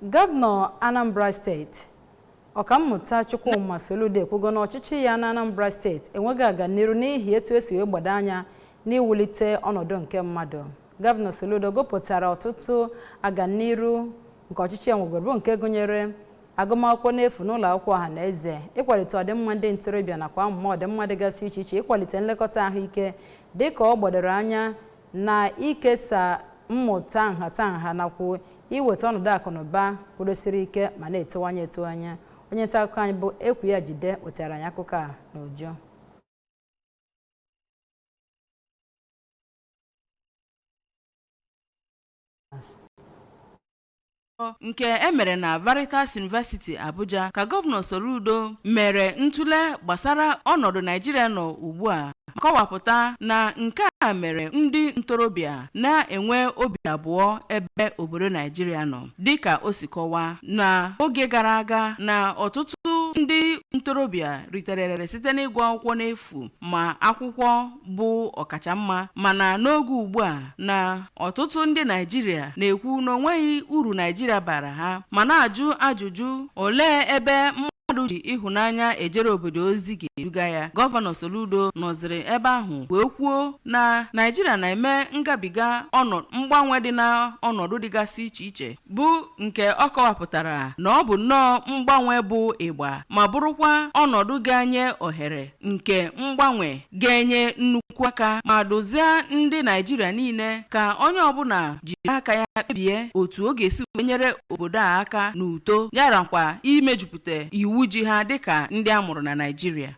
Gọvanọ Anambra Steeti, Ọkammụta Chukwuma Soludo, ekwugo na ọchịchị ya na Anambra Steeti enweghị aganiru n'ihi etu esi wee gbado anya n'iwulite ọnọdụ nke mmadụ. Gọvanọ Soludo gụpụtara ọtụtụ aganiru nke ọchịchị ya nwegoro, bụ nke gụnyere agụmakwụkwọ n'efu n'ụlọ akwụkwọ ọha na eze, ịkwalite ọdịmma ndị ntorobịa nakwa amụma ọdịmma dịgasị iche iche, ịkwalite nlekọta ahụike dịka ọ gbadoro anya na ikesa mmụta nhatanha, nakwa iweta ọnọdụ akụnụba kwudosiri ike ma na-etowanye etowanye. Onye nta akụkọ anyị bụ Ekwu Ya Jide wetara anyị akụkọ a n'uju. Nke e mere na Veritas University, Abuja, ka Gọvanọ Soludo mere ntụle gbasara ọnọdụ Naijiria nọ ugbu a, ma kọwapụta na nke a mere ndị ntorobịa na-enwe obi abụọ ebe obodo Naijiria nọ, dịka o si kọwaa na oge gara aga na ọtụtụ ndị ntorobịa riterere site n'ịgụ akwụkwọ n'efu, ma akwụkwọ bụ ọkachamma, mana n'oge ugbu a na ọtụtụ ndị Naijiria na-ekwu na onweghị uru Naijiria bara ha, ma na-ajụ ajụjụ olee ebe mmadụ ji ịhụnanya ejere obodo ozi ga-eduga ya. Gọvanọ Soludo nọziri ebe ahụ wee kwuo na Naijiria na-eme ngabiga ọnọdụ mgbanwe dị na ọnọdụ dịgasị iche iche, bụ nke ọ kọwapụtara na ọ bụ nnọọ mgbanwe bụ ịgba, ma bụrụkwa ọnọdụ ga-enye ohere nke mgbanwe ga-enye nnukwu aka ma dozie ndị Naijiria niile, ka onye ọbụla jiri aka ya kpebie otu ọ ga-esi wee nyere obodo a aka n'uto, yarakwa imejupụta iwu ji ha dịka ndị a mụrụ na Naijiria.